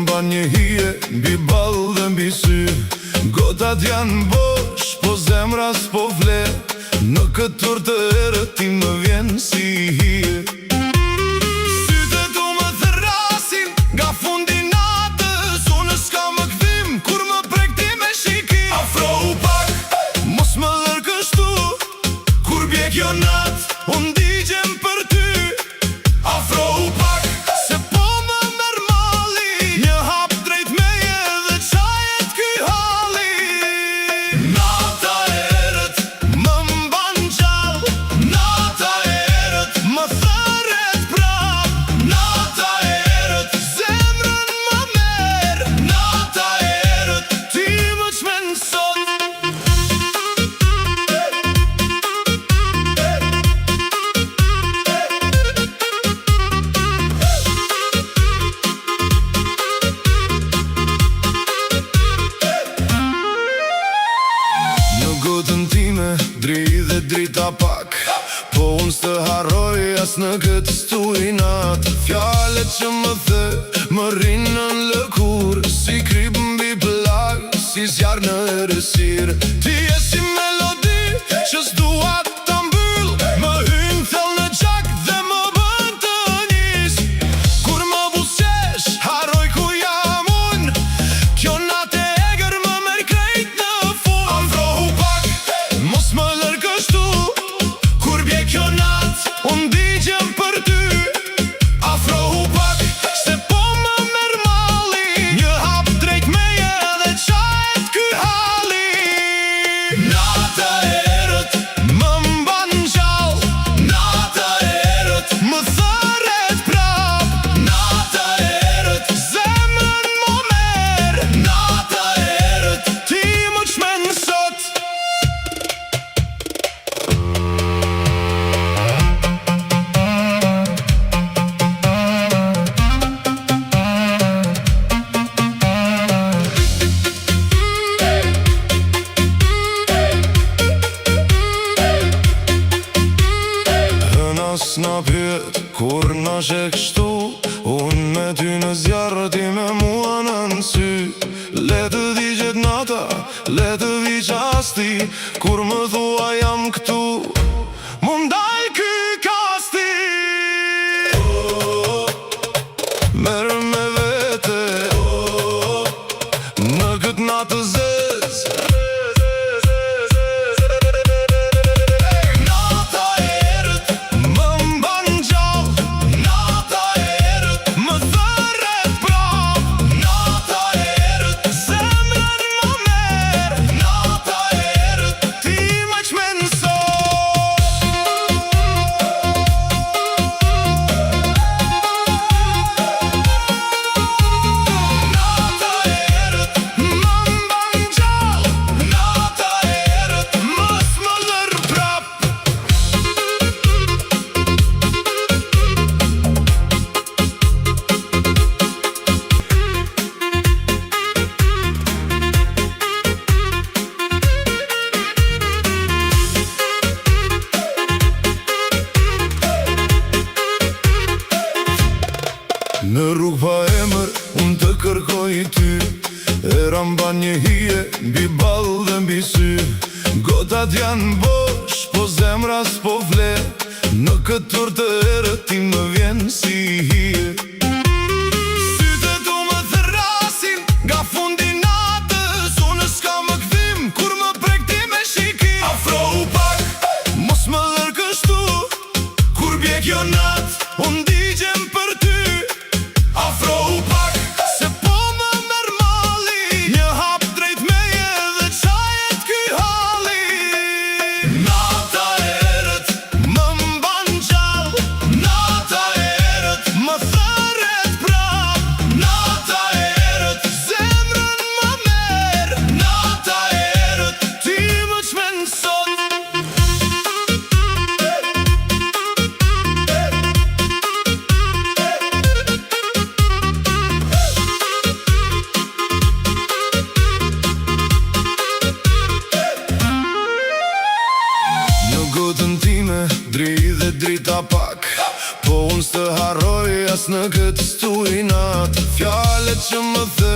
mban një hije Mbi ballë dhe mbi sy Gotat janë bosh, po zemra s'po fle Në këtë urë të errët ti më vjen si hije Sytë tu më thërrasin nga fundi natës Unë s'kam më kthim kur më prek ti me shikim Afrohu pak, mos më lër kështu Kur bje kjo natë, unë digjem për ty Afrohu pak, se po më merr malli Një hap drejt meje dhe qajet ky halli Nata e errët më mban gjallë Nata e errët më thërret prap Nata e errët zemrën më merr Nata e errët ti më çmend sot Në gotën time dridhet drita pak Po unë s'të harroj as në këtë stuhi natë Fjalët që më the më rrinë në lëkurë Si krip mbi plagë, si zjarr në errësirë Ti je si melodi që s'dua ta mbyll Më hyn thellë në gjak dhe më bën të nis Kur më buzëqesh, harroj ku jam unë Kjo natë e egër më merr krejt në fund Afrohu pak, mos më lër kështu Kur bje kjo natë, unë digjem për ty Afrohu pak, se po më merr malli Një hap drejt meje dhe qajet ky halli Nata e errët më mban gjallë Nata e errët më thërret prap Nata e errët zemrën më merr Nata e errët ti më çmend sot Hëna s'na pyet kur na sheh kështu Unë me ty në zjarr, ti me mua nën sy Le të digjet nata, le të vi çasti Kur më thua jam këtu Mu ndal ky kasti Merr me vete Në këtë natë të zezë Nata e errët më mban gjallë Nata e errët më thërret prap Nata e errët zemrën më merr Nata e errët ti më çmend sot Nata e errët më mban gjallë Nata e errët mos më lër prap Në rrugë pa emër, unë të kërkoj ty Era mban një hije, mbi ballë dhe mbi sy Gotat janë bosh, po zemra s'po fle Në këtë urë të errët ti më vjen si hije Sytë tu më thërrasin nga fundi natës Unë s'kam më kthim kur më prek ti me shikim Afrohu pak, mos më lër kështu Kur bje kjo natë, unë digjem për ty Afrohu pak, se po më merr malli Një hap drejt meje dhe qajet ky halli Nata e errët më mban gjallë Nata e errët harroj as në këtë stuhi natë. Fjalët që më the,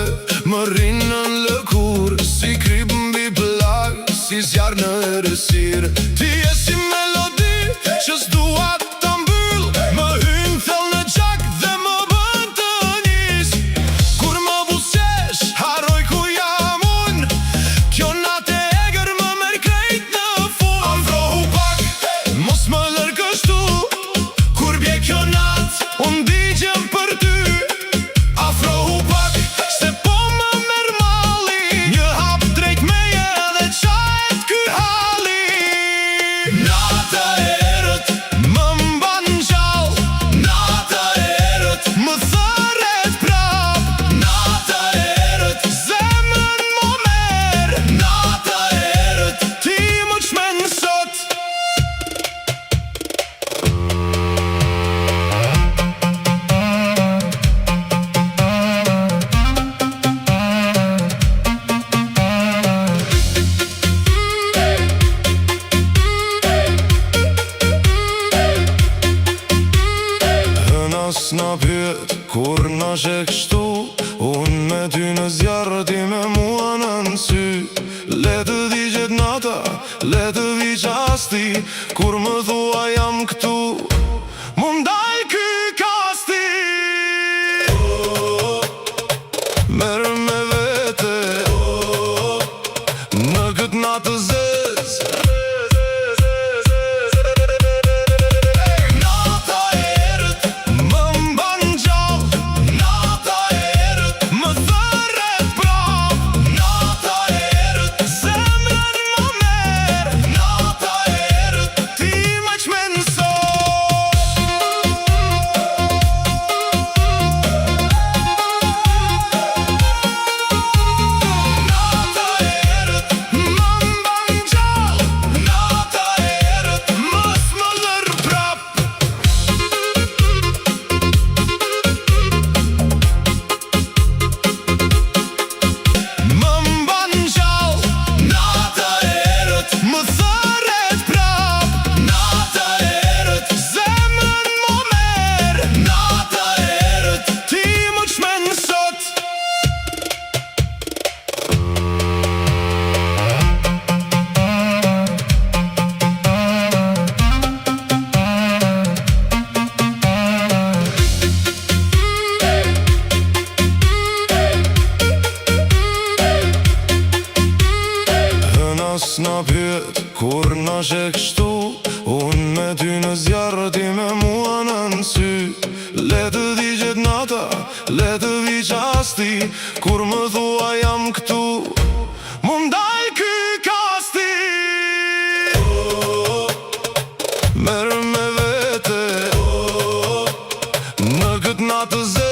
më rrinë në lëkurë, Si krip mbi plagë, si zjarr në errësirë. Ti je si melodi që s'dua ta mbyll, Më hyn thellë në gjak dhe më bën të nis. Kur më buzëqesh, harroj ku jam unë. Kjo natë e egër më merr krejt në fund. Afrohu pak, mos më lër kështu. Kur bje kjo natë, unë digjem për ty. Afrohu pak, se po më merr malli. Një hap drejt meje dhe qahet ky halli. Nata e errët më mban gjallë. Nata e errët më thërret prap. Nata e errët zemrën më merr. Nata e errët ti më çmen sot. Hëna s'na pyet, kur na sheh kështu. Unë me ty në zjarr, ti me mua nën sy. Le të digjet nata, le të vi çasti. Kur më thua jam këtu, mu ndal ky çasti. Merr me vete në këtë natë të zezë. Nata e errët më mban gjallë. Nata e errët më thërret prap. Nata e errët zemrën më merr. Nata e errët ti më çmen sot. Nata e errët më mban gjallë. Nata e errët mos më lër prap. Më mban gjallë. Nata e errët më thërret prap. Nata e errët zemrën më merr. Nata e errët ti më çmen sot. Hëna s'na pyet, kur na sheh kështu. Unë me ty në zjarr, ti me mua nën sy. Le të digjet nata, le të vi çasti. Kur më thua jam këtu, mu ndal ky çasti. Merr me vete në këtë natë të zezë.